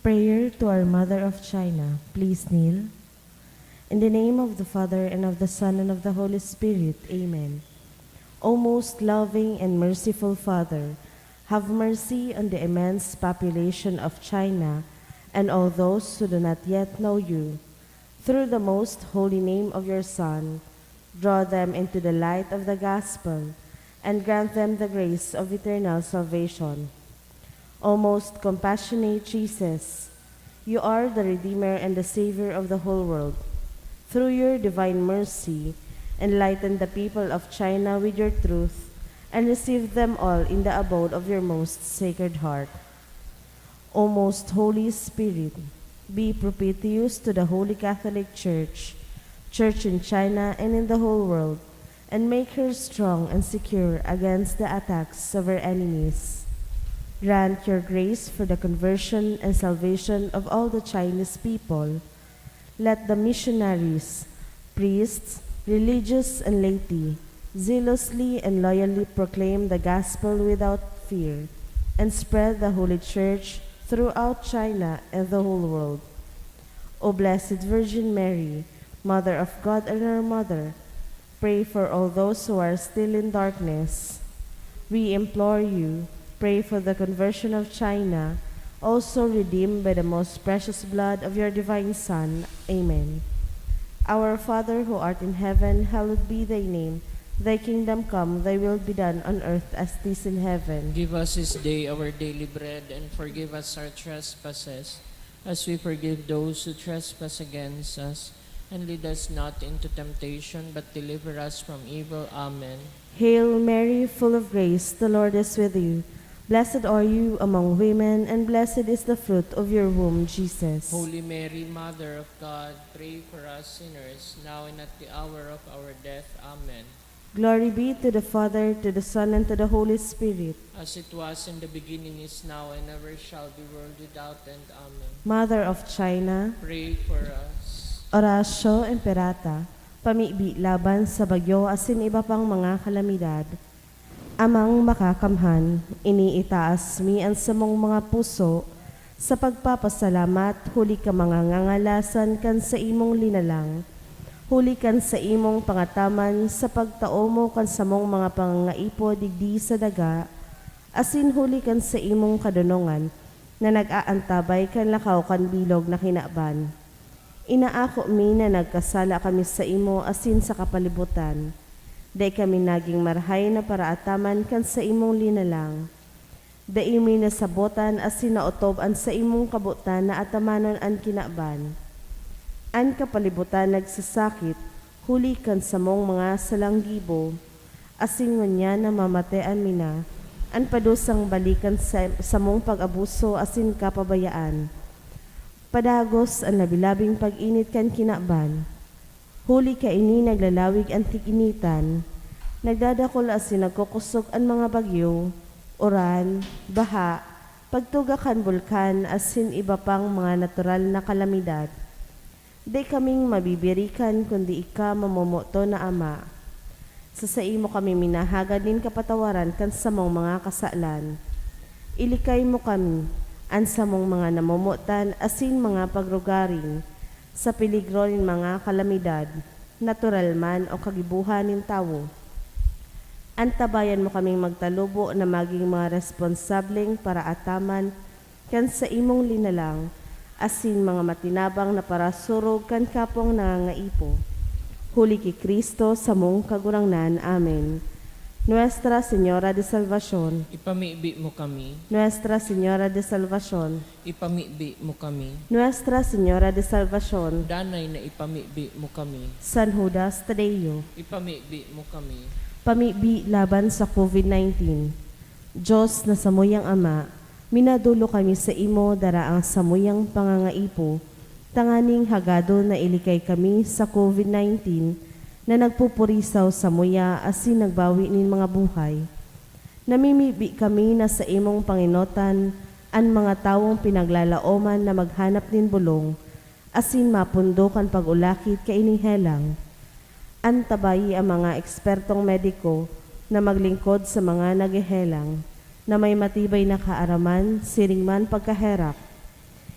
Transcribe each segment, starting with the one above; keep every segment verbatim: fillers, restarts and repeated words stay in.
Prayer to our Mother of China. Please kneel. In the name of the Father, and of the Son, and of the Holy Spirit. Amen. O most loving and merciful Father, have mercy on the immense population of China and all those who do not yet know you. Through the most holy name of your Son, draw them into the light of the gospel and grant them the grace of eternal salvation. O most compassionate Jesus, you are the Redeemer and the Savior of the whole world. Through your divine mercy, enlighten the people of China with your truth and receive them all in the abode of your most sacred heart. O most Holy Spirit, be propitious to the Holy Catholic Church, Church in China and in the whole world, and make her strong and secure against the attacks of her enemies. Grant your grace for the conversion and salvation of all the Chinese people. Let the missionaries, priests, religious, and laity zealously and loyally proclaim the gospel without fear and spread the Holy Church throughout China and the whole world. O Blessed Virgin Mary, Mother of God and our Mother, pray for all those who are still in darkness. We implore you, pray for the conversion of China, also redeemed by the most precious blood of your divine Son. Amen. Our Father who art in heaven, hallowed be thy name. Thy kingdom come, thy will be done on earth as it is in heaven. Give us this day our daily bread, and forgive us our trespasses, as we forgive those who trespass against us. And lead us not into temptation, but deliver us from evil. Amen. Hail Mary, full of grace, the Lord is with you. Blessed are you among women, and blessed is the fruit of your womb, Jesus. Holy Mary, Mother of God, pray for us sinners, now and at the hour of our death. Amen. Glory be to the Father, to the Son, and to the Holy Spirit. As it was in the beginning, is now, and ever shall be, world without end. Amen. Mother of China, Pray for us. Oratio Imperata, pamibi laban sa bagyo asin iba pang mga kalamidad. Amang Makakamhan, iniitaas mi an samong mga puso sa pagpapasalamat huli kan mga ngangalasan kan saimong linalang, huli kan saimong pangataman sa pagtao mo kan samong mga pangangaipo digdi sa daga, asin huli kan saimong kadonongan na nag-aantabay kan lakaw kan bilog na kinaban. Inaako mi na nagkasala kami saimo asin sa kapalibutan. Dai kami nagin marahay na paraataman kan saimong linalang. Dai mi nasabotan asin naotob an saimong kabotan na atamanon an kinaban. An kapalibutan nagsasakit huli kan samong mga salang gibo, asin ngunyan namamatean mi na an padusang balikan sa samong pag-abuso asin kapabayaan. Padagos an labi-labing pag-init kan kinaban. Huli kaini naglalawig an tig-initan, nagdadakul asin nagkukosog an mga bagyo, uran, baha, pagtuga kan bulkan asin iba pang mga natural na kalamidad. Dai kaming mabibirikan kundi ika, mamomoton na Ama. Sa saimo kami minahagad nin kapatawaran kan samong mga kasalan. Ilikay mo kami, an samong mga namomotan asin mga pagrugaring, sa peligro nin mga kalamidad, natural man o kagibohan nin tawo. Antabayan mo kaming magtalubo na magin mga responsableng paraataman kan saimong linalang, asin mga matinabang na parasurog kan kapwang nangangaipo. Huli ki Cristo, samong Kagurangnan. Amen. Nuestra Señora de Salvacion. Ipamibi mo kami. Nuestra Señora de Salvacion. Ipamibi mo kami. Nuestra Señora de Salvacion. Danay na ipamibi mo kami. San Judas Tadeo. Ipamibi mo kami. Pamibi laban sa COVID nineteen. Diyos na samuyang Ama, minadolo kami saimo dara ang samuyang pangangaipo, tanganing hagadon na ilikay kami sa COVID nineteen na nagpupurisaw samuya asin nagbawi nin mga buhay. Namimibi kami na saimong pangenotan an mga tawong pinaglalaoman na maghanap nin bolong asin mapundo kan pag-ulakit kaining helang. Antabayi ang mga ekspertong mediko na maglingkod sa mga naghehelang na may matibay na kaaraman siring man pagkaherak.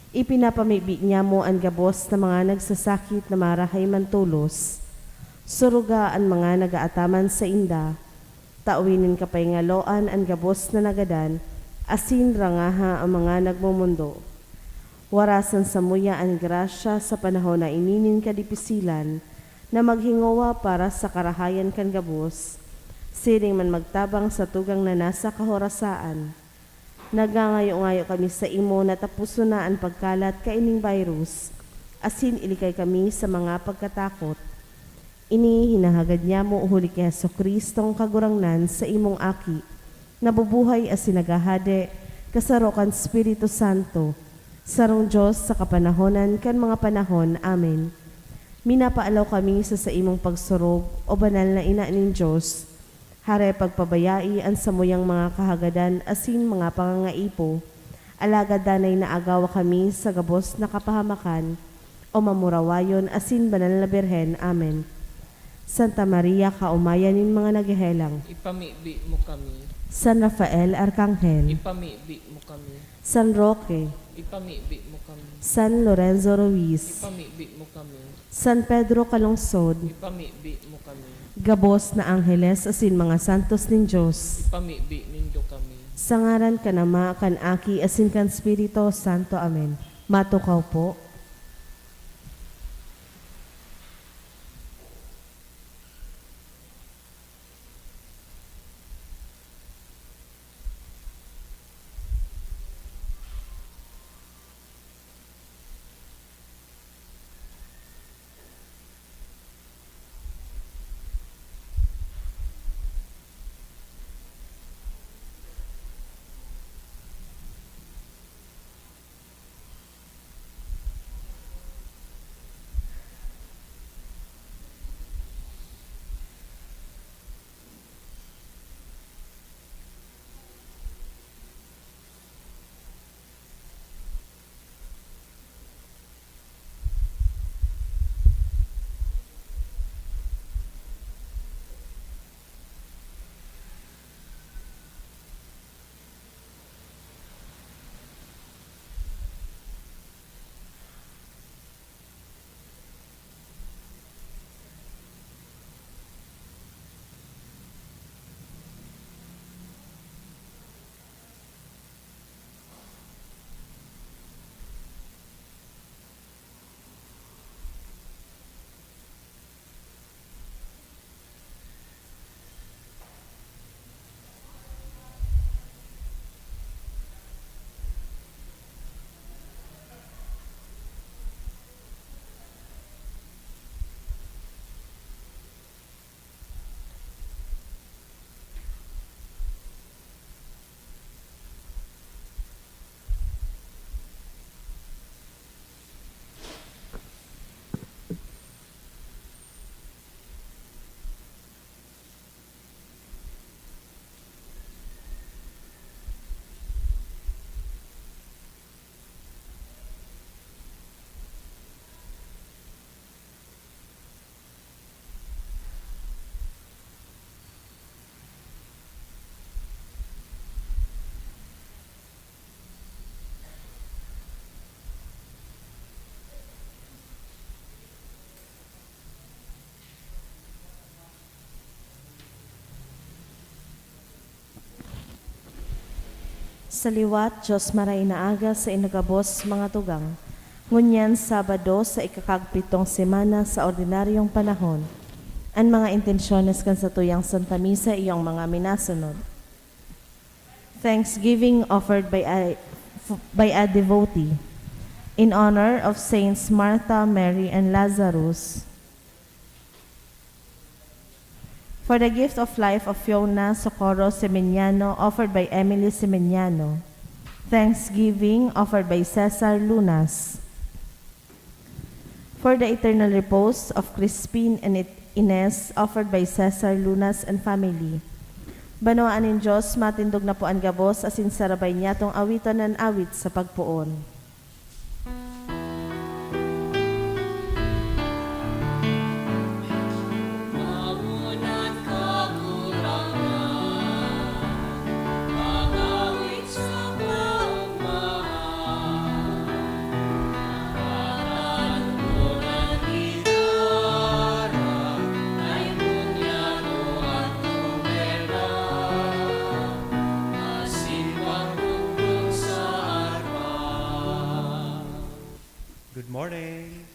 Ipinapamibi niamo an gabos na mga nagsasakit na marahay man tolos. Suruga an mga nagaataman sainda. Tawi nin kapahingaloan an gabos na nagadan, asin rangaha an mga nagmomondo. Warasan samuya an grasya sa panahon na ini nin kadipisilan, na maghingowa para sa karahayan kan gabos, siring man magtabang sa tugang na nasa kahorasaan. Nagngangayo-ngayo kami saimo na taposon na an pagkalat kaining virus, asin ilikay kami sa mga pagkatakot. Ini hinahagad niamo huli ki Jesu-Cristong Kagurangnan, saimong Aki, nabubuhay asin naghahade, kasaro kan Espiritu Santo, sarong Dios sa kapanahonan kan mga panahon. Amen. Minapaalaw kami sa saimong pagsurog, o banal na Ina nin Dios, Hare, pagpabayai an samuyang mga kahagadan asin mga pangangaipo, alagad danay naagawa kami sa gabos na kapahamakan, o mamurawayon asin banal na Birhen. Amen. Santa Maria, kaomayan nin mga naghehelang. Ipamibi mo kami. San Rafael Arkanghel. Ipamibi mo kami. San Roque. Ipamibi mo kami. San Lorenzo Ruiz. Ipamibi mo kami. San Pedro Calungsod. Ipamibi mo kami. Gabos na angheles asin mga santos nin Dios. Ipamibi nindo kami. Sa ngaran kan Ama, kan Aki, asin kan Espiritu Santo. Amen. Matukaw po. Sa liwat, Dios Marahay na Aga sa inagabos mga tugang. Ngunyan, Sabado, sa ikakagpitong semana sa ordinaryong panahon, an mga intensyones kan satuyang Santa Misa iyo an mga minasunod. Thanksgiving offered by a, by a devotee in honor of Saints Martha, Mary, and Lazarus. For the gift of life of Fiona Socorro Semeniano, offered by Emily Semeniano. Thanksgiving offered by Cesar Lunas. For the eternal repose of Crispin and It-, Ines, offered by Cesar Lunas and family. Banwaan nin Dios, matindog na po an gabos asin sarabay niyatong awiton an awit sa pagpoon.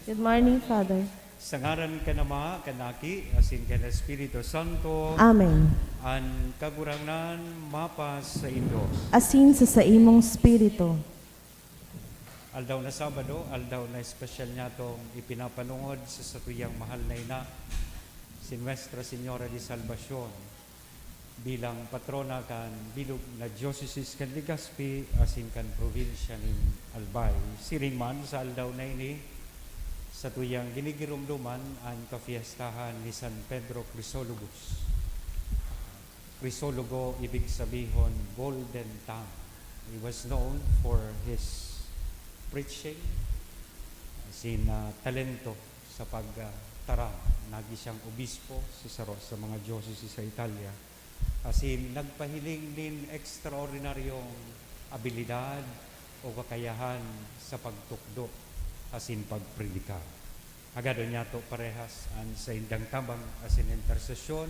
Good morning, Father. Sa ngaran kan Ama, kan Aki, asin kan Espiritu Santo. Amen. An Kagurangnan mapasaindo. Asin sa saimong spiritu. Aldaw na Sabado, aldaw na espesyal niyatong ipinapanungod sa satuyang mahal na ina, si Nuestra Señora de Salvacion. Bilang patrona kan bilog na Diocese kan Legazpi asin kan probinsya nin Albay. Siring man sa aldaw na ini, satuyang ginigiromdoman an kafiestahan ni San Pedro Crisologus. Crisologo, ibig sabihon, golden tongue. He was known for his preaching, asin, ah, talento sa pag, ah, taram. Nagin siyang obispo sa saro sa mga diocese sa Italia, asin nagpahiling nin ekstraordinaryong abilidad o kakayahan sa pagtukdo asin pagpredikar. Agadon niyato parehas an saindang tabang asin intersesyon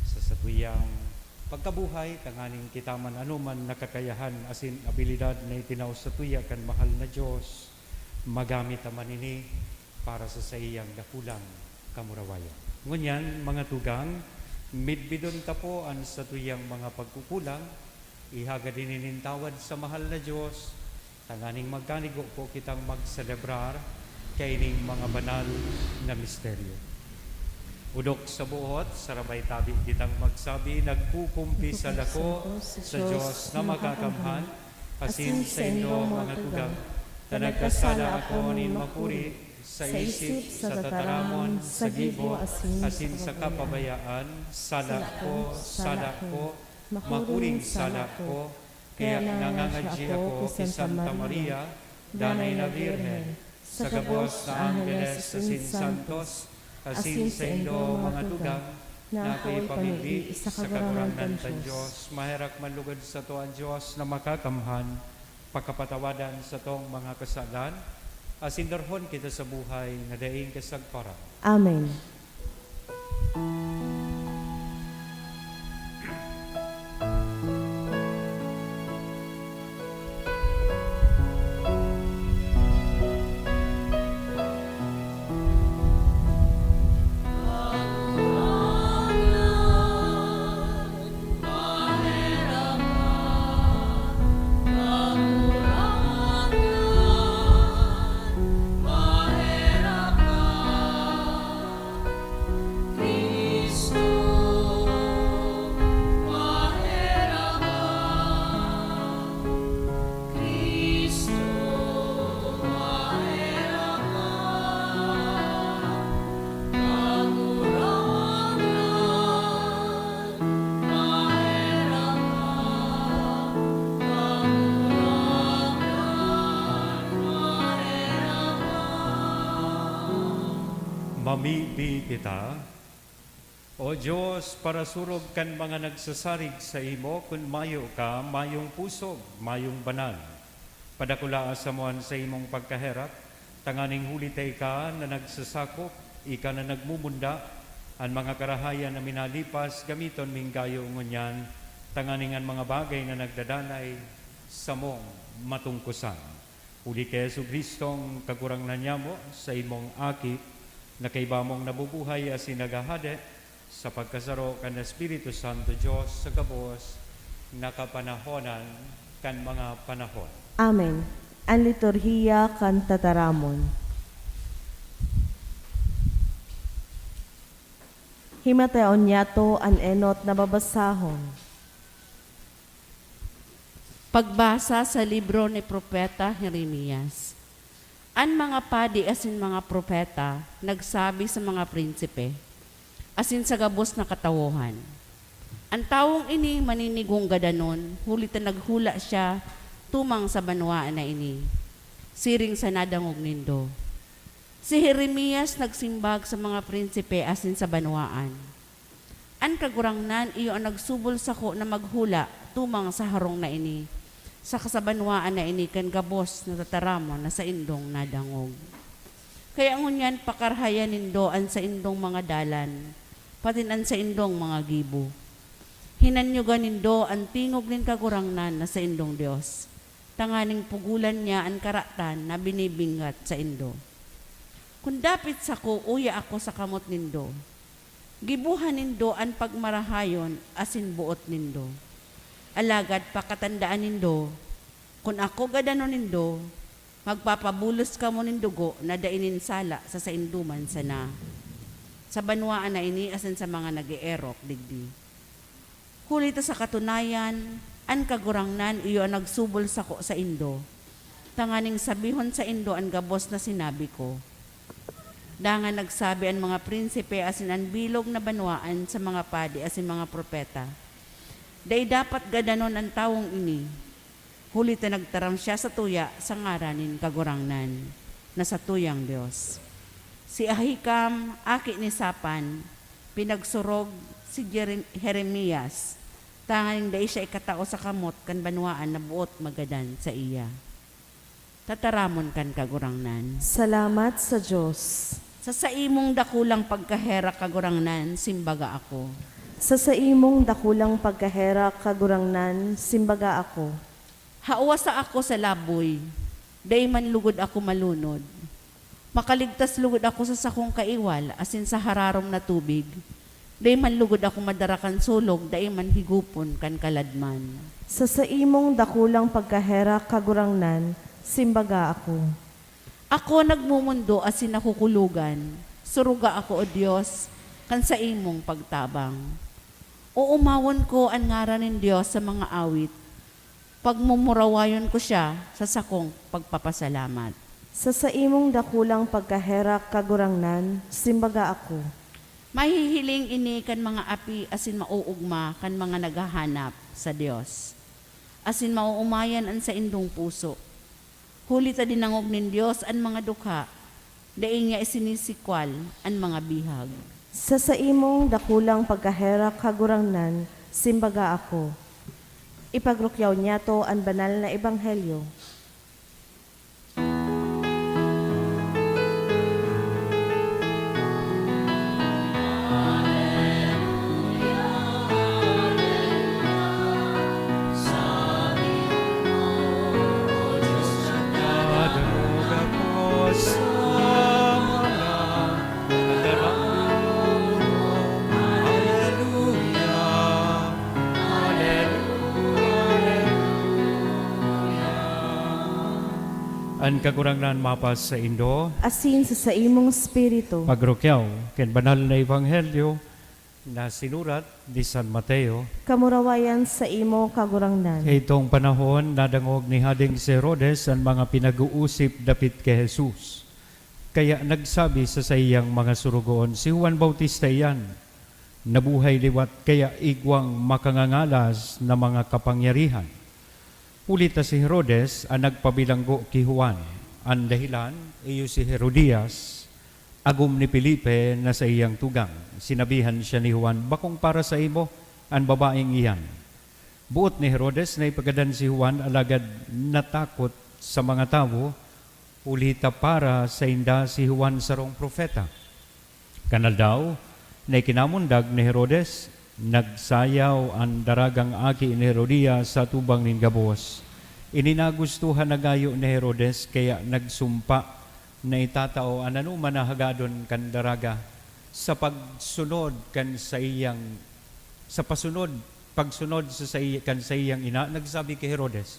sa satuyang pagkabuhay, tanganing kita man anoman na kakayahan asin abilidad na itinao satuya kan mahal na Dios, magamit ta man ini para sa saiyang dakulang kamurawayan. Ngunyan, mga tugang, midbidon ta po an satuyang mga pagkukulang, ihagad ini nin tawad sa mahal na Dios, tanganing magkanigo po kitang magselebrar kaining mga banal na misteryo. Odok sa buot, sarabay tabi kitang magsabi, "Nagkukumpisal ako sa Dios na makakamhan, asin saindo, mga tugang, ta nagkasala ako nin makuri, sa isip, sa tataramon, sa gibo, asin sa kapabayaan. Sala ko, sala ko, makuring sala ko. Kaya nangangadyi ako ki Santa Maria, Danay na Birhen, sa gabos na angheles asin santos, asin saindo, mga tugang, na ako ipamibi sa Kagurangnan kan Dios." Maherak man lugod sato an Dios na makakamhan, pakapatawadan satong mga kasalan, asin darhon kita sa buhay na daing kasagparan. Amen. Mamibi kita. O Dios, parasurog kan mga nagsasarig saimo, kun mayo ka, mayong pusog, mayong banal. Padakulaa samo an saimong pagkaherak, tanganing huli ta ika na nagsasakop, ika na nagmumunda, an mga karahayan na minalipas gamiton ming gayo ngunyan, tanganing an mga bagay na nagdadanay samong matungkosan. Huli ki Jesu-Cristong Kagurangnan nyamo, saimong Aki, na kaiba mong nabubuhay asin naghahade, sa pagkasaro kan Espiritu Santo Dios, sa gabos na kapanahonan kan mga panahon. Amen. An liturhiya kan tataramon. Himatayon niyato an enot na babasahon. Pagbasa sa libro ni Propeta Jeremias. An mga padi asin mga propeta nagsabi sa mga prinsipe asin sa gabos na katawohan, "An tawong ini maninigong gadanon, huli ta naghula siya tumang sa banwaan na ini, siring sa nadangog nindo." Si Jeremias nagsimbag sa mga prinsipe asin sa banwaan, "An Kagurangnan iyo an nagsubol sako na maghula tumang sa harong na ini, saka sa banwaan na ini kan gabos na tataramon na saindong nadangog. Kaya ngunyan, pakarahayan nindo an saindong mga dalan, patin an saindong mga gibo. Hinanyogan nindo an tingog nin Kagurangnan na saindong Dios, tanganing pugolan niya an karatan na binibinggat saindo. Kun dapit sako, uya ako sa kamot nindo. Gibohan nindo an pagmarahayon asin boot nindo. Alagad pakatandaan nindo, kun ako gadanon nindo, magpapabulos kamo nin dugo na dai nin sala sa saindo man sana, sa banwaan na ini asin sa mga nag-eerok digdi. Huli ta sa katunayan, an Kagurangnan iyo an nagsubol sako saindo, tanganing sabihon saindo an gabos na sinabi ko. Dangan nagsabi an mga prinsipe asin an bilog na banwaan sa mga padi asin mga propeta, "Dai dapat gadanon an tawong ini, huli ta nagtaram siya satuya sa ngaran nin Kagurangnan, na satuyang Dios." Si Ahikam, aki ni Safan, pinagsurog si Jere-, Jeremias, tanganing dai siya ikatao sa kamot kan banwaan na boot magadan saiya. Tataramon kan Kagurangnan. Salamat sa Dios. Sa saimong dakulang pagkaherak, Kagurangnan, simbaga ako. Sa saimong dakulang pagkaherak, Kagurangnan, simbaga ako. Hawa sa ako sa laboy, dai man lugod ako malunod. Makaligtas lugod ako sa sakong kaiwal asin sa hararom na tubig. Dai man lugod ako madara kan sulog, dai man higupon kan kaladman. Sa saimong dakulang pagkaherak, Kagurangnan, simbaga ako. Ako nagmomondo asin nakukulogan. Suruga ako, O Dios, kan saimong pagtabang. Oomawon ko an ngaran nin Dios sa mga awit. Pagmumurawayon ko siya sa sakong pagpapasalamat. Sa saimong dakulang pagkaherak, Kagurangnan, simbaga ako. Mahihiling ini kan mga api asin maoogma kan mga naghahanap sa Dios, asin maoomayan an saindong puso. Huli ta dinangog nin Dios an mga dukha, dai niya isinisikwal an mga bihag. Sa saimong dakulang pagkaherak, Kagurangnan, simbaga ako. Ipagrukyaw niyato an banal na ebanghelyo. An Kagurangnan mapasaindo. Asin sa saimong espiritu. Pagrukyaw kan banal na ebanghelyo na sinurat ni San Mateo. Kamurawayan saimo, Kagurangnan. Sa itong panahon, nadangog ni Hadeng si Herodes an mga pinag-uusip dapit ki Jesus. Kaya nagsabi sa saiyang mga sorogoon, "Si Juan Bautista iyan, nabuhay liwat kaya igwang makangangalas na mga kapangyarihan." Huli ta si Herodes an nagpabilanggo ki Juan. An dahelan, iyo si Herodias, agom ni Felipe na saiyang tugang. Sinabihan siya ni Juan, "Bakong para saimo an babaeng iyan." Boot ni Herodes na ipagadan si Juan, alagad natakot sa mga tawo, huli ta para sainda si Juan sarong propeta. Kan aldaw na ikinamundag ni Herodes, nagsayaw an daragang aki ni Herodias sa atubang nin gabos. Ini nagustuhan na gayo ni Herodes, kaya nagsumpa na itatao an anoman na hagadon kan daraga sa pagsunod kan saiyang, sa pasunod, pagsunod sa sai-, kan saiyang ina. Nagsabi ki Herodes,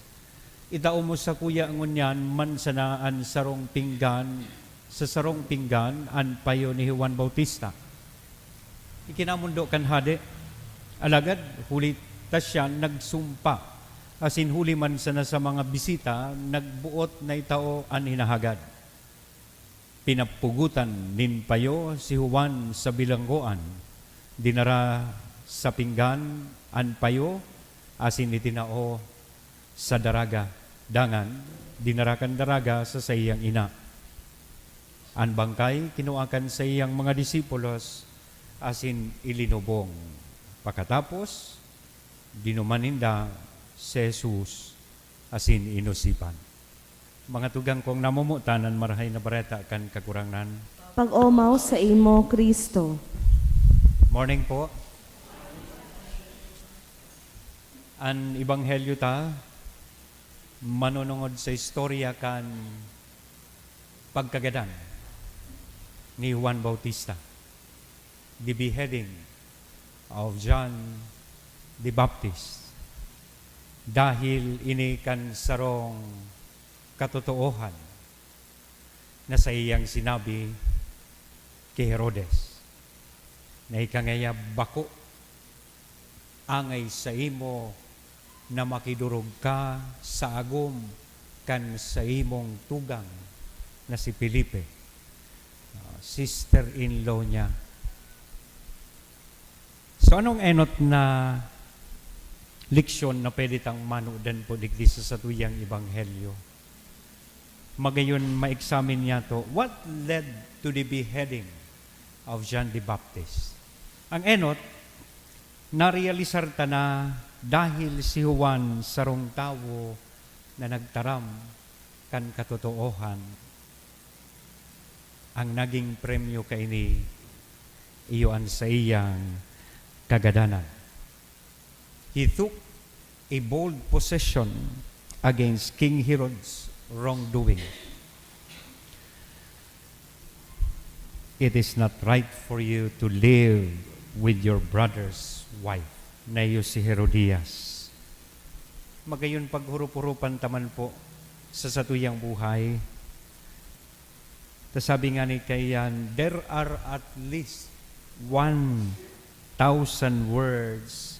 "Itao mo sakuya ngunyan man sana an sarong pinggan, sa sarong pinggan an payo ni Juan Bautista." Ikinamondo kan hade, alagad huli ta siya nagsumpa, asin huli man sana sa mga bisita, nagboot na itao an hinahagad. Pinapugotan nin payo si Juan sa bilanggoan, dinara sa pinggan an payo, asin itinao sa daraga. Dangan, dinara kan daraga sa saiyang ina. An bangkay kinua kan saiyang mga disipulos asin ilinubong. Pakatapos, dinuman ninda si Jesus asin inosipan. Mga tugang kong namomotan, an Marahay na Bareta kan Kagurangnan. Pag-omaw saimo, Cristo. Morning po. An ebanghelyo ta manunungod sa istorya kan pagkagadan. ni Juan Bautista, the beheading of John the Baptist, dahil ini kan sarong katotoohan na saiyang sinabi ki Herodes, na ika ngaya bako angay saimo na makidorog ka sa agom kan saimong tugang na si Felipe, ah, sister-in-law niya. So, anong enot na leksyon na pwede tang manudan po digdi sa satuyang ebanghelyo? Magayon, ma-examine niyato, what led to the beheading of John the Baptist? Ang enot, narealisar ta na dahil si Juan sarong tawo na nagtaram kan katotoohan, ang naging premyo kaini iyo an saiyang kagadanan. He took a bold position against King Herod's wrongdoing. "It is not right for you to live with your brother's wife." Nayo si Herodias. Magayon, paghurup-hurupan ta man po sa satuyang buhay. Ta sabi nga ni kaiyan, "There are at least one thousand words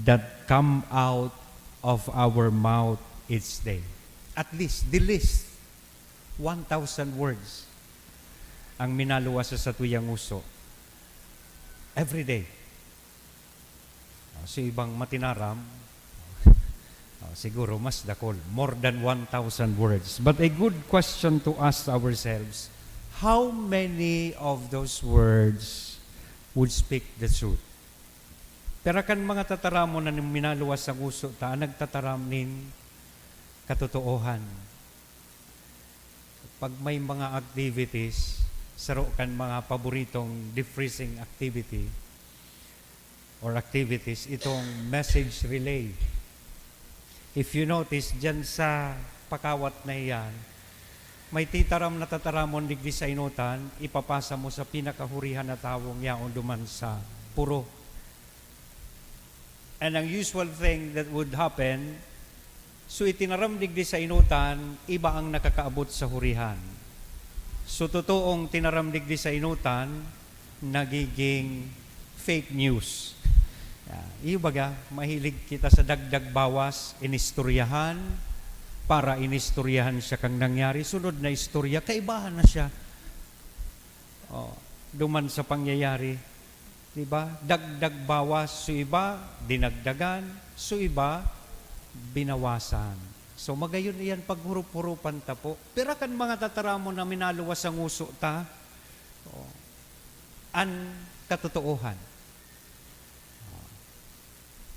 that come out of our mouth each day." At least, the least, one thousand words ang minaluwas sa satuyang ngoso every day. Ah, so, ibang matinaram, ah, siguro mas dakul, more than one thousand words. But a good question to ask ourselves, how many of those words would speak the truth? Pero kan mga tataramon na minaluwas sa ngoso ta, an nagtataram nin katotoohan. Pag may mga activities, saro kan mga paboritong depressing activity or activities, itong message relay. If you notice, dyan sa pakawat na iyan, may titaram na tataramon digdi sa enotan, ipapasa mo sa pinakahurihan na tawong yaon duman sa puro. And ang usual thing that would happen, so itinaram digdi sa enotan, iba ang nakakaabot sa hurihan. So totoong tinaram digdi sa enotan, nagiging fake news. Ah, iyo baga, mahilig kita sa dagdag bawas, inistoryahan, para inistoryahan siya kang nangyari. Sunod na istorya, kaibahan na siya. Oh, duman sa pangyayari, di ba? Dagdag bawas, so iba, dinagdagan, so iba, binawasan. So, magayon iyan, paghurup-hurupan ta po. Pero kan mga tataramon na minaluwas sa ngoso ta, oh, an katotoohan.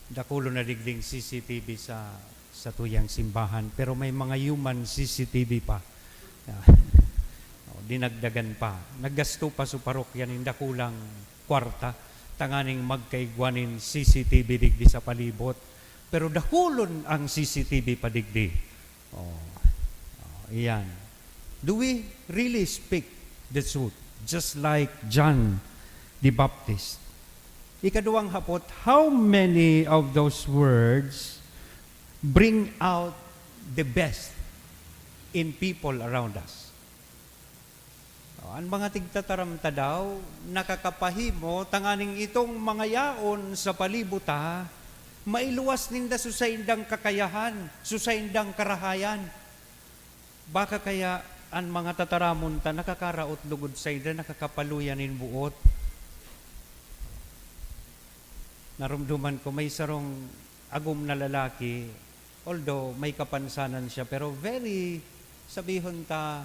Dakulon na digding C C T V sa, sa tuyang simbahan, pero may mga human C C T V pa. Oh, dinagdagan pa. Naggasto pa so parokya nin dakulang kwarta tanganing magkaigwa nin C C T V digdi sa palibot. Pero dakulon ang C C T V pa digdi. Oh, oh, iyan. Do we really speak the truth, just like John the Baptist? Ikaduwang hapot, how many of those words bring out the best in people around us? Oh, an mga tigtataram ta daw, nakakapahimo tanganing itong mga yaon sa palibot ta, mailuwas ninda sa saindang kakayahan, sa saindang karahayan. Baka kaya an mga tataramon ta nakakaraot lugod sainda, nakakapaluya nin boot. Naromdoman ko, may sarong agom na lalaki, although may kapansanan siya, pero very, sabihon ta,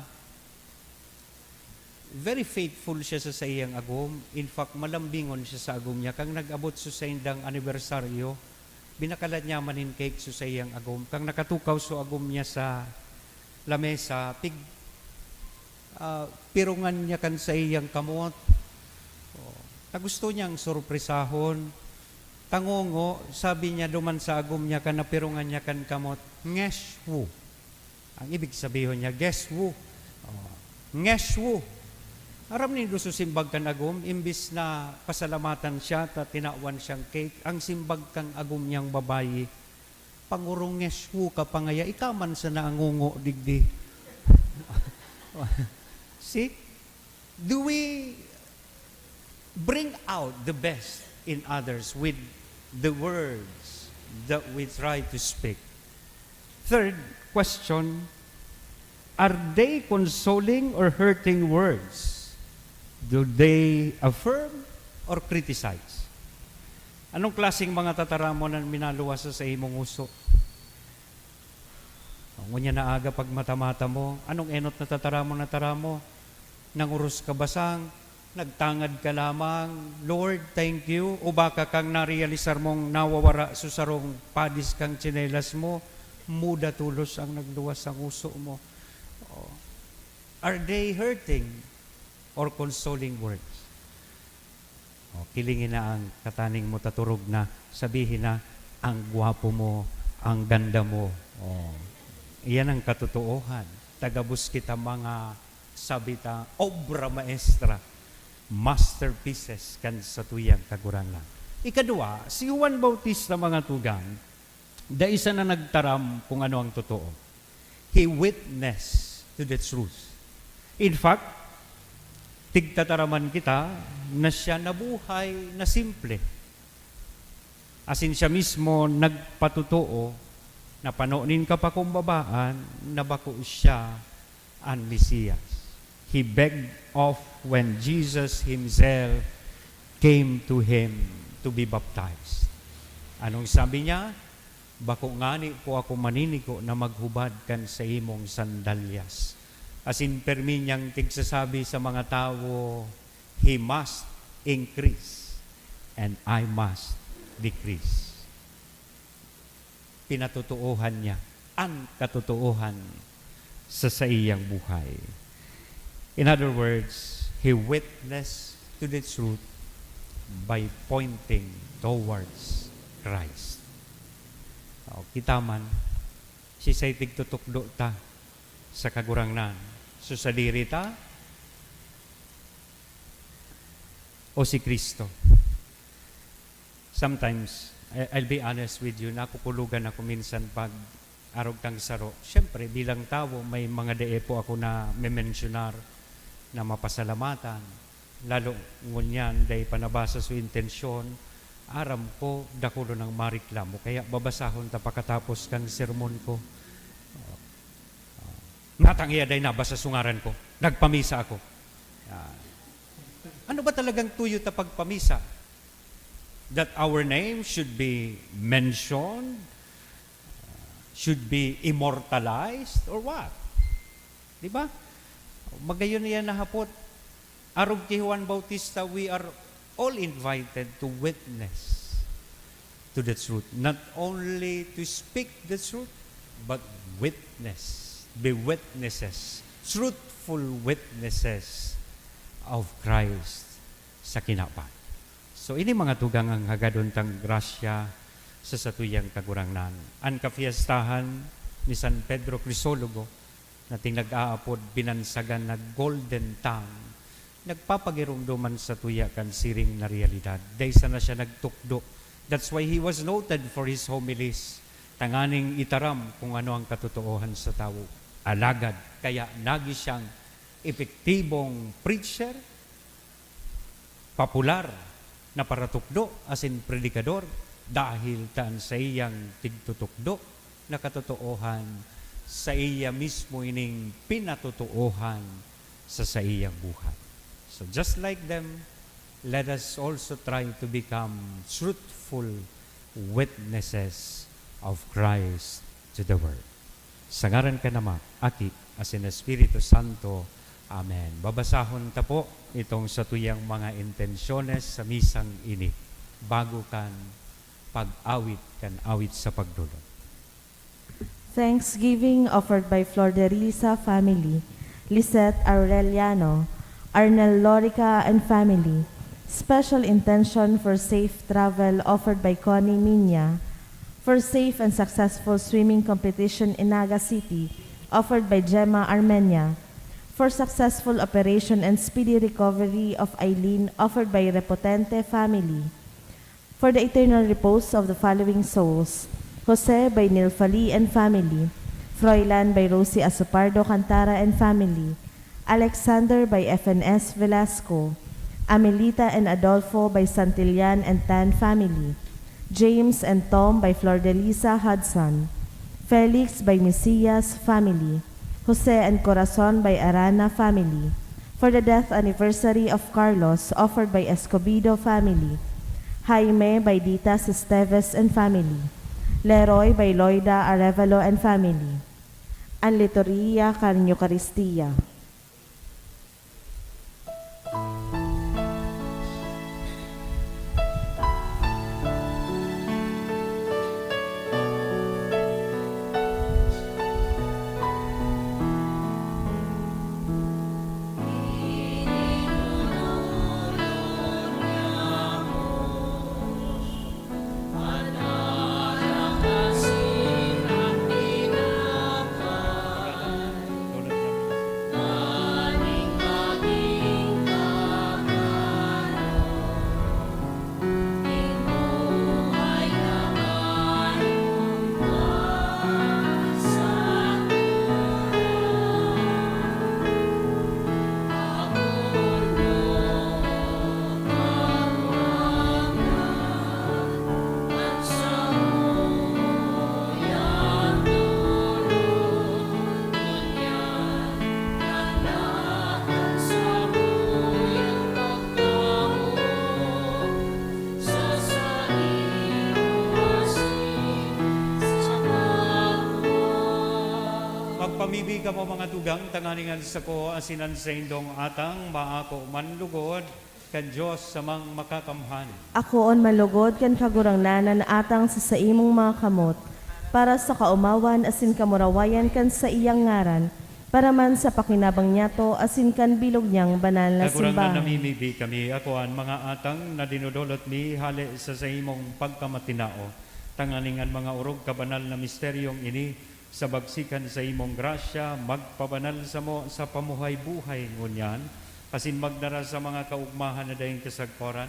very faithful siya sa saiyang agom. In fact, malambingon siya sa agom niya. Kang nag-abot so saindang anibersaryo, binakalan niya man nin cake so saiyang agom. Kang nakatukaw so agom niya sa lamesa, pig-, ah, pirungan niya kan saiyang kamot. Oh, ta gusto niyang sorpresahon. Tangongo, sabi niya duman sa agom niya kan napirungan niya kan kamot, "Ngesh wu." Ang ibig sabihon niya, "Guess who?" Oh, "Ngesh wu." Aram nindo, sa simbag kan agom, imbis na pasalamatan siya ta tinawan siyang cake, ang simbag kan agom niyang babayi, "Pangurunges ka pa ngaya, ika man sana ang ngungo digdi." See? Do we bring out the best in others with the words that we try to speak? Third question, are they consoling or hurting words? Do they affirm or criticize? Anong klaseng mga tataramon an minaluwas sa imong oso? O, ngunyan na aga pagmata-mata mo, anong enot na tataramon na taramo? Nangoros ka basang, nagtangad ka lamang, "Lord, thank you." O baka kang narealisar mong nawawara sa sarong padis kang tsinelas mo, muda tolos ang nagluwas sa oso mo. O, are they hurting or consoling words? O, kilingi na ang kataning mo, taturog na, sabihin na, "Ang gwapo mo, ang ganda mo." O, iyan ang katotoohan. Tagabos kita mga, sabi ta, obra maestra, masterpieces kan satuyang Kagurangnan. Ikadua, si Juan Bautista, mga tugang, dai sana nagtaram kung ano ang totoo. He witnessed to the truth. In fact, tigtataraman kita na siya nabuhay na simple. Asin siya mismo nagpatotoo na pano nin kapakumbabaan na bako siya an Mesias. He begged off when Jesus himself came to him to be baptized. Anong sabi niya? "Bako ngani po ako maninigo na maghubad kan sa imong sandalyas." Asin permi niyang tigsasabi sa mga tawo, "He must increase and I must decrease." Pinatotoohan niya an katotoohan sa saiyang buhay. In other words, he witnessed to the truth by pointing towards Christ. O, kita man, siisay tigtutukdo ta sa Kagurangnan? Sa sadiri ta o si Cristo? Sometimes, I, I'll be honest with you, nakukulogan ako minsan pag arog kang saro. Siyempre, bilang tawo, may mga dai po ako na memensyonar na mapasalamatan. Lalo ngunyan, dai pa nabasa so intensyon. Aram ko, dakulon ang mareklamo. Kaya babasahon ta pakatapos kan sermon ko. Natang iya dai nabasa so ngaran ko. Nagpamisa ako. Ah, ano ba talagang tuyo ta pagpamisa? That our name should be mentioned, should be immortalized, or what? Di ba? Magayon niya nahapot. Arog ki Juan Bautista, we are all invited to witness to the truth. Not only to speak the truth, but witness. Be witnesses. Truthful witnesses of Christ sa kinaban. So, ini mga tugang ang hagadon tang grasya sa satuyang Kagurangnan. An kafiestahan ni San Pedro Crisologo, na tinag-aapod binansagan na Golden Tongue, nagpapagiromdom man satuya kan siring na realidad. Dai sana siya nagtukdo. That's why he was noted for his homilies, tanganing itaram kung ano ang katotoohan sa tawo. Alagad, kaya nagi siyang epektibong preacher, popular na paratukdo asin predikador, dahil ta an saiyang tigtutukdo na katotoohan, saiya mismo ining pinatotoohan sa saiyang buhay. So, just like them, let us also try to become truthful witnesses of Christ to the world. Sa ngaran kan Ama, Aki, asin Espiritu Santo. Amen. Babasahon ta po itong satuyang mga intensyones sa misang ini, bago kan pag-awit kan awit sa pagdolon. Thanksgiving offered by Flor de Risa family, Lisette Aureliano, Arnel Lorica and family. Special intention for safe travel offered by Connie Minya. For safe and successful swimming competition in Naga City, offered by Gemma Armenia. For successful operation and speedy recovery of Eileen, offered by Repotente family. For the eternal repose of the following souls: Jose by Nilfali and family, Froilan by Rosie Asopardo Cantara and family, Alexander by F N S Velasco, Amelita and Adolfo by Santillan and Tan family, James and Tom by Flordelisa Hudson, Felix by Mesias family, Jose and Corazon by Arana family. For the death anniversary of Carlos, offered by Escobido family, Jaime by Ditas Esteves and family, Leroy by Loida Arevalo and family. An liturhiya kan Eukaristia. Magpamibi kamo, mga tugang, tanganing an sako asin an saindong atang maako man lugod kan Dios Amang Makakamhan. Akoon man lugod kan Kagurangnan an atang sa saimong mga kamot, para sa kaomawan asin kamurawayan kan saiyang ngaran, para man sa pakinabang niyato asin kan bilog niyang banal na Kagurangnan, simbahan. Namimibi kami, ako an mga atang na dinodolot mi hale sa saimong pagkamatinao, tanganing an mga orog kabanal na misteryong ini, sa bagsik kan saimong grasya, magpabanal samo sa pamuhay-buhay ngunyan, asin magdara sa mga kaogmahan na daing kasagkoran,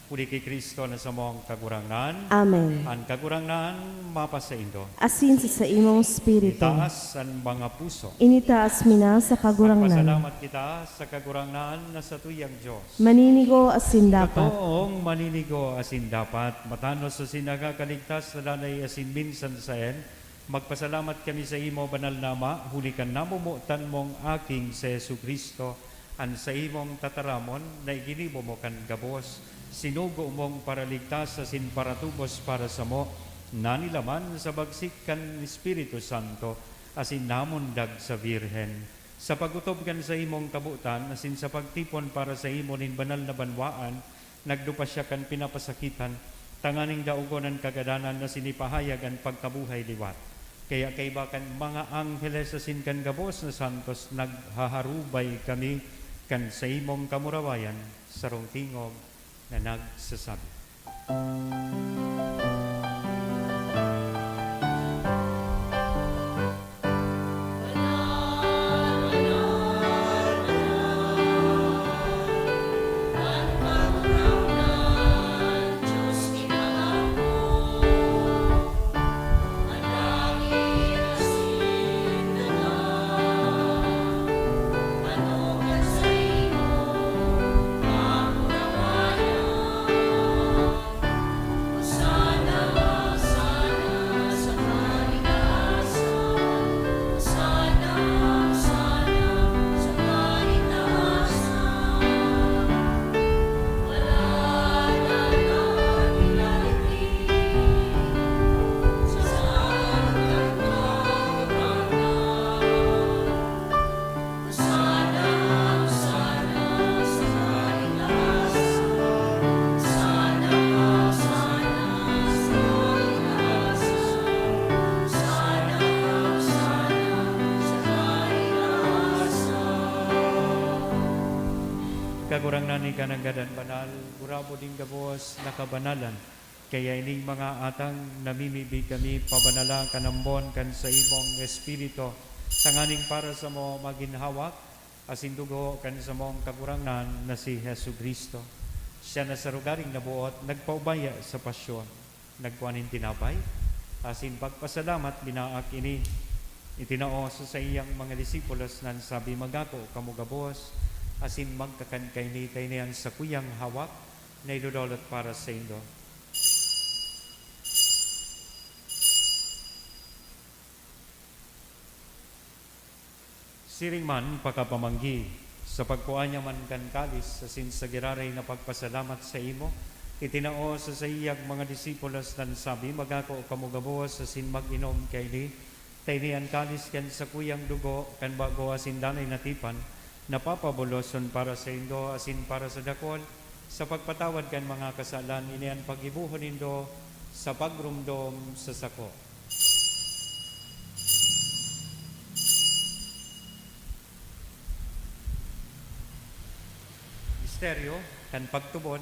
huli ki Cristo na samong Kagurangnan. Amen. An Kagurangnan mapasaindo. Asin sa saimong espiritu. Itaas an mga puso. Initaas mi na sa Kagurangnan. Magpasalamat kita sa Kagurangnan na satuyang Dios. Maninigo asin dapat. Totoong maninigo asin dapat, matanos asin nakakaligtas sa danay asin minsan saen, magpasalamat kami saimo, Banal na Ama, huli kan namomotan mong Aking si Jesu-Cristo, an saimong tataramon na iginibo mo kan gabos, sinugo mong paraligtas asin paratubos para samo, nanilaman sa bagsik kan Espiritu Santo, asin namundag sa Birhen. Sa pag-otob kan saimong kabotan asin sa pagtipon para saimo nin banal na banwaan, nagdupa siya kan pinapasakitan, tanganing daogon an kagadanan asin ipahayag an pagkabuhay liwat. Kaya kaiba kan mga angheles asin kan gabos na santos, naghaharubay kami kan saimong kamurawayan, sarong tingog na nagsasabi. Kagurangnan, ika nanggad an banal, gurabo nin gabos na kabanalan. Kaya ining mga atang namimibi kami, pabanala kan ambon kan saimong Espiritu, tanganing para samo magin hawak asin dugo kan samong Kagurangnan na si Jesu-Cristo. Siya na sa rogaring naboot nagpaubaya sa pasyon, nagkua nin tinapay, asin pagpasalamat, binaak ini, itinao sa saiyang mga disipulos, nan sabi, "Magako kamo gabos, asin magkakan kaini, ta ini an sakuyang hawak na idodolot para saindo." Siring man, pakapamanggi, sa pagkua niya man kan kalis, asin sa giraray na pagpasalamat sa imo, itinao sa saiyang mga disipulos, nan sabi, "Magako kamo gabos asin mag-inom kaini, ta ini an kalis kan sakuyang dugo kan bago asin danay na tipan, na papaboloson para saindo asin para sa dakol, sa pagpatawad kan mga kasalan. Ini an paggibohon nindo sa pagromdom sa sako." Misteryo kan pagtubod.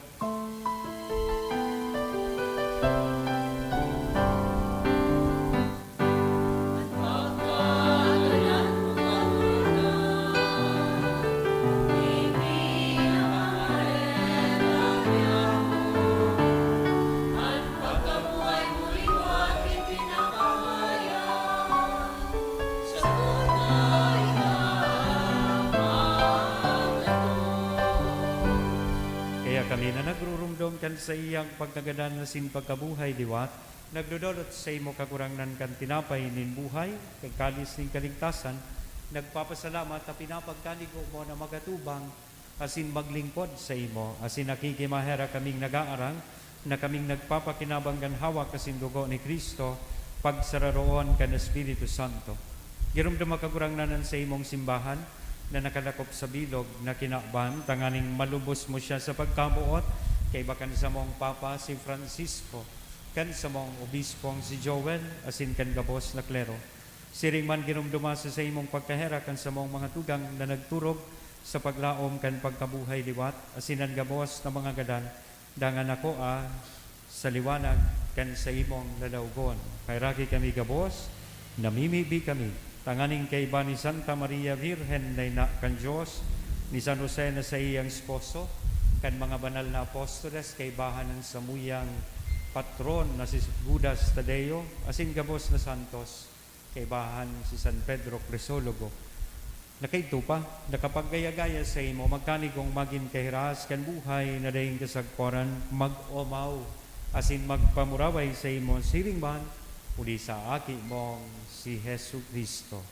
Kaya kami na nagrurumdom kan saiyang pagkagadan asin pagkabuhay liwat, nagdodolot saimo, Kagurangnan, kan tinapay nin buhay, kan kalis nin kaligtasan, nagpapasalamat ta pinapagkanigo mo na magatubang asin maglingkod saimo, asin nakikimaherak kaming nag-aarang na kaming nagpapakinabang kan hawak asin dugo ni Cristo, pagsararoon kan Espiritu Santo. Giromdoma, Kagurangnan, an saimong simbahan na nakalakop sa bilog na kinaban, tanganing malubos mo siya sa pagkaboot, kaiba kan samong Papa si Francisco, kan samong Obispong si Joel, asin kan gabos na klero. Siring man, giromdoma sa saimong pagkaherak an samong mga tugang na nagturog sa paglaom kan pagkabuhay liwat, asin an gabos na mga gadan, dangan nakua sa liwanag kan saimong lalawgon. Kaheraki kami gabos, namimibi kami, tanganing kaiba ni Santa Maria Birhen na ina kan Dios, ni San Jose na saiyang esposo, kan mga banal na apostoles, kaibahan an samuyang patron na si Judas Tadeo, asin gabos na santos, kaibahan si San Pedro Crisologo. Na kaidto pa, nakapaggaya-gaya saimo, magkanigong magin kahiras kan buhay na daing kasagkoran, mag-omaw asin magpamuraway saimo siring man huli sa Aki mong si Jesu-Cristo.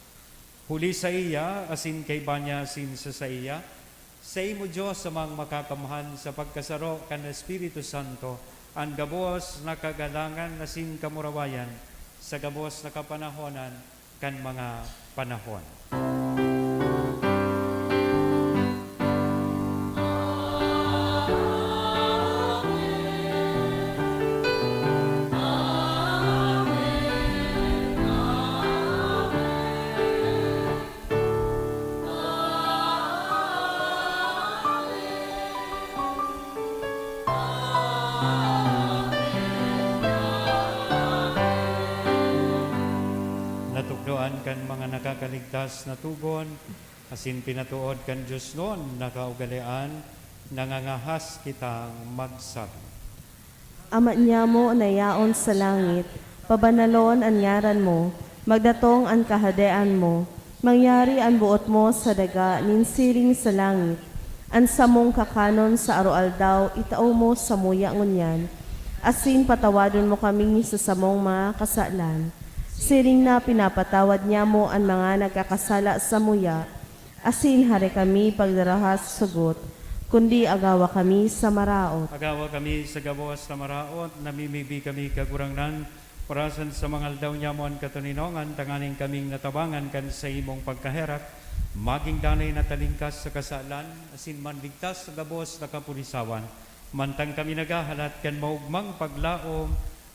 Huli saiya, asin kaiba niya, asin sa saiya, saimo, Dios Amang Makakamhan, sa pagkasaro kan Espiritu Santo, an gabos na kagalangan asin kamurawayan sa gabos na kapanahonan kan mga panahon. Natukdoan kan mga nakakaligtas na tugon, asin pinatood kan Dios non na kaugalean, nangangahas kitang magsabi. Ama niamo na yaon sa langit, pabanalon an ngaran mo, magdatong an kahadean mo, mangyari an boot mo sa daga nin siring sa langit. An samong kakanon sa aroaldaw itao mo samuya ngunyan, asin patawadon mo kami sa samong mga kasalan, siring na pinapatawad niamo an mga nagkakasala samuya, asin hare kami pagdaraha sa sugot, kundi agawa kami sa maraot. Agawa kami sa gabos na maraot, namimibi kami, Kagurangnan, orasan sa mga aldaw niamo an katoninongan, tanganing kaming natabangan kan saimong pagkaherak, magin danay na talingkas sa kasalan, asin manligtas sa gabos na kapulisawan, mantang kami naghahalat kan maogmang paglaom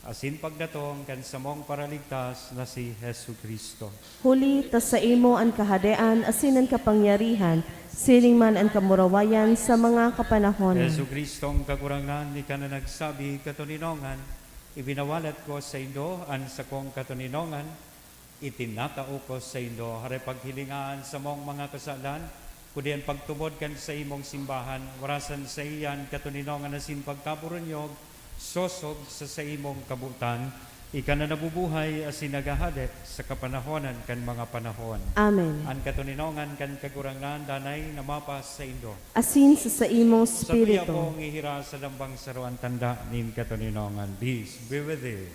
asin pagdatong kan samong Paraligtas na si Jesu-Cristo. Huli ta saimo an kahadean asin an kapangyarihan, siring man an kamurawayan sa mga kapanahonan. Jesu-Cristong Kagurangnan, ika na nagsabi, "Katoninongan, ibinawalat ko saindo an sakong katoninongan, itinatao ko saindo." Hare paghilinga an samong mga kasalan, kundi an pagtubod kan saimong simbahan, warasan saiya an katoninongan asin pagkaburunyog, sosog sa saimong kabotan, ika na nabubuhay asin naghahade sa kapanahonan kan mga panahon. Amen. An katoninongan kan Kagurangnan danay na mapasaindo. Asin sa saimong Sa tuya espiritu. Mong ihira sa lambang saro an tanda nin katoninongan. Peace be with you.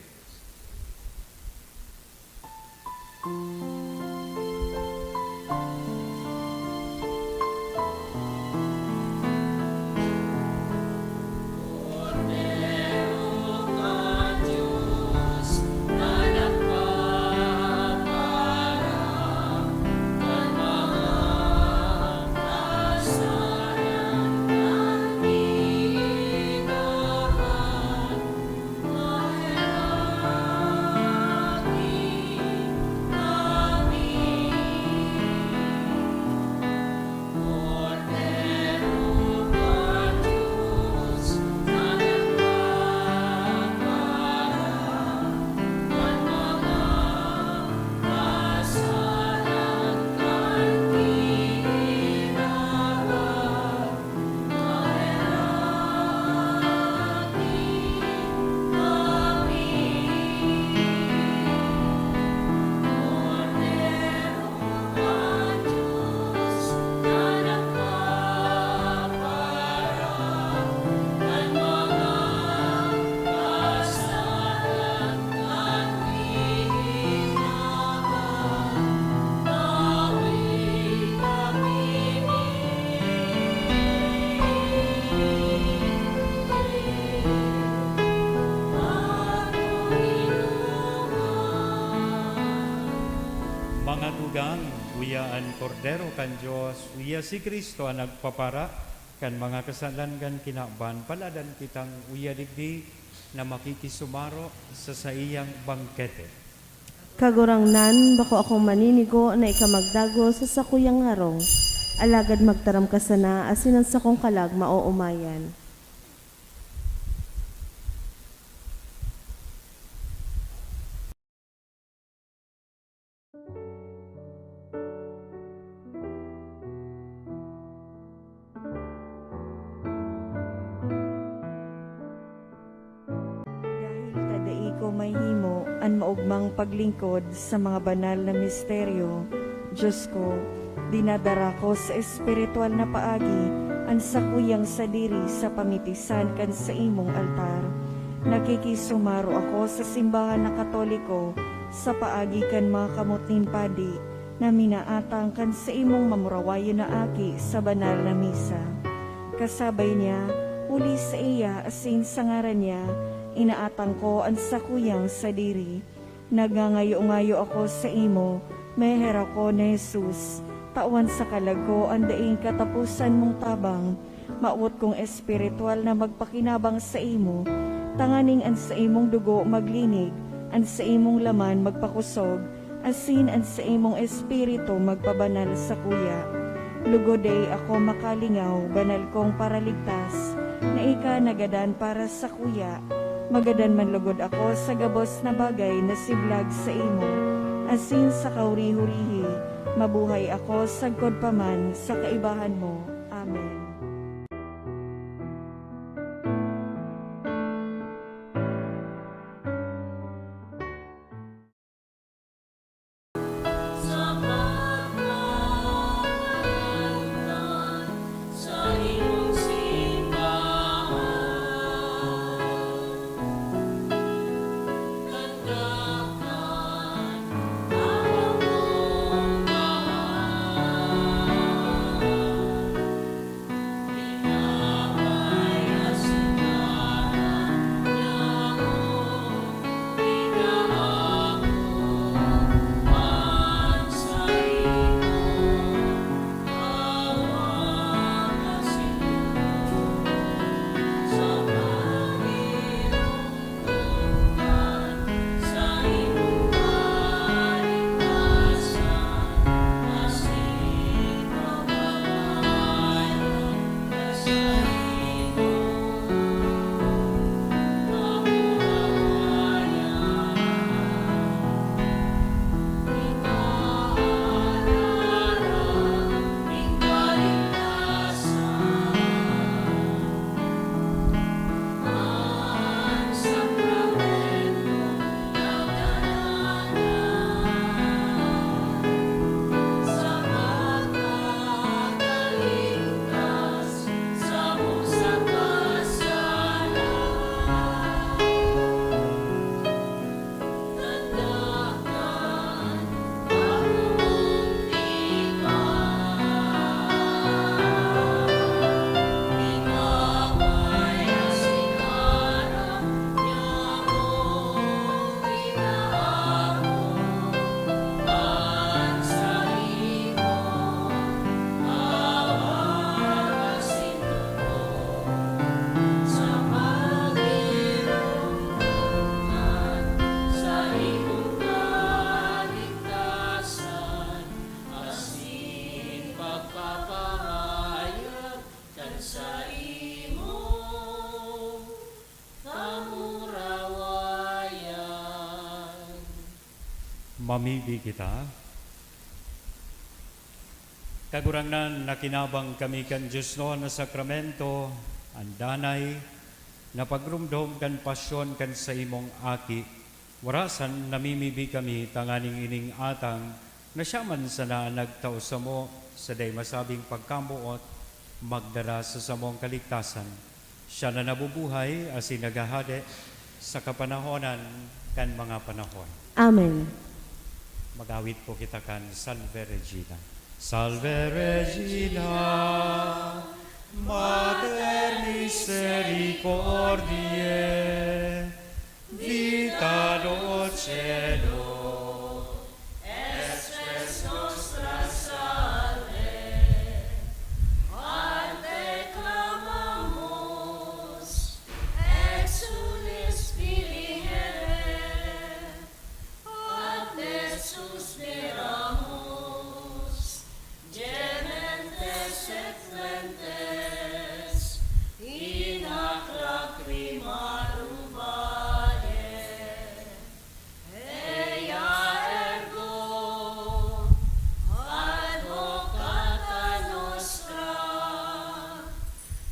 Mga tugang, uya an Kordero kan Dios, uya si Cristo an nagpapara kan mga kasalan kan kinaban. Paladan kitang uya digdi na makikisumaro sa saiyang bangkete. Kagurangnan, bako akong maninigo na ika magdagos sa sakuyang harong, alagad magtaram ka sana asin an sakong kalag maoomayan. Dahil ta dai ko mahimo an maogmang paglingkod sa mga banal na misteryo, Dios ko, dinadara ko sa espiritual na paagi an sakuyang sadiri sa pamitisan kan saimong altar. Nakikisumaro ako sa simbahan na Katoliko sa paagi kan mga kamot nin padi na minaatang kan saimong mamurawayon na aki sa banal na misa. Kasabay niya, huli saiya asin sa ngaran niya, inaatang ko an sakuyang sadiri. Nagngangayo-ngayo ako saimo, meherak ko na Jesus, tawan sa kalag ko an daing kataposan mong tabang. Mawot kong espiritual na magpakinabang saimo, tanganing an saimong dugo maglinig, an saimong laman magpakosog, asin an saimong espiritu magpabanal sakuya. Lugod dai ako makalingaw, banal kong Paraligtas, na ika nagadan para sakuya. Magadan man lugod ako sa gabos na bagay na siblag saimo, asin sa kahuri-hurihi, mabuhay ako sagkod pa man sa kaibahan mo. Amen. Mamibi kita. Kagurangnan, nakinabang kami kan Dios noon na sakramento, an danay na pagromdom kan pasyon kan saimong Aki. Warasan namimibi kami tanganing ining atang na siya man sana an nagtao samo sa dai masabing pagkamoot, magdara sa samong kaligtasan. Siya na nabubuhay asin naghahade sa kapanahonan kan mga panahon. Amen. Mag-awit po kita kan Salve Regina. Salve Regina, Mater Misericordiae, Vita Dulcedo, Spes Nostra Salve, an te clamamus, exulis Filii Hevae, an te suspiramus, gementes et flentes, in hac lacrimarum vale. Ea ergo advocata nostra,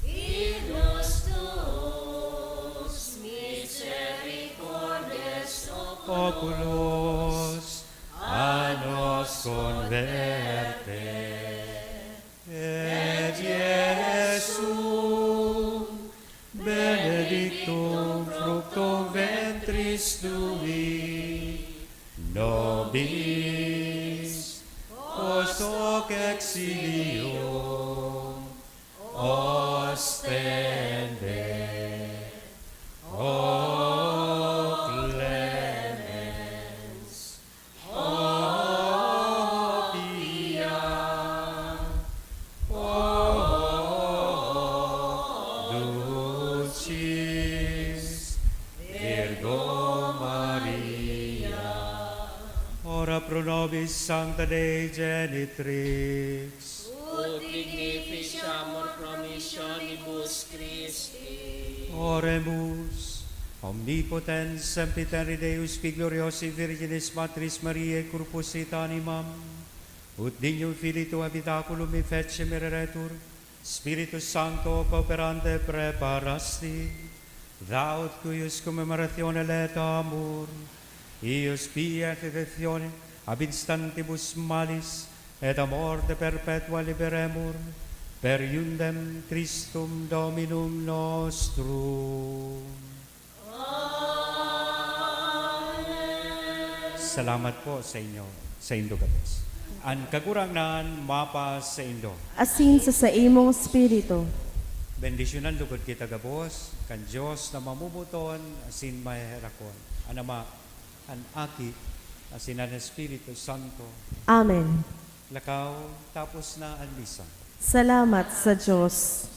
ilus tuus misericordes oculos a nos converte. Et Iesu, benedictum fructum ventris tui, nobis, post hoc exilium ostende. O clemens, O pia, O dulcis Virgo Maria. Ora pro nobis, Sancta Dei Genitrix. Ut dignificiamur promissionibus Christi. Oremus. Omnipotens, sempiterni Deus, qui gloriosi Virginis Matris Mariae corpus et animam, ut dignum Filii tuae habitaculum effecem ereretur, Spiritus Sancto cooperante preparasti, thou ut cuius commemoratione laetamur, eius pia et redemptione ab instantibus malis et a morte perpetua liberemur, per iundem Christum Dominum nostrum. Salamat po sa inyo, sa indo gabos. An Kagurangnan mapa sa indo. Asin sa saimong espiritu. Bendisyonan lugod kita gabos kan Dios na mamomoton asin maheherakon, an Ama, an Aki, asin an Espiritu Santo. Amen. Lakaw, tapos na an misa. Salamat sa Dios.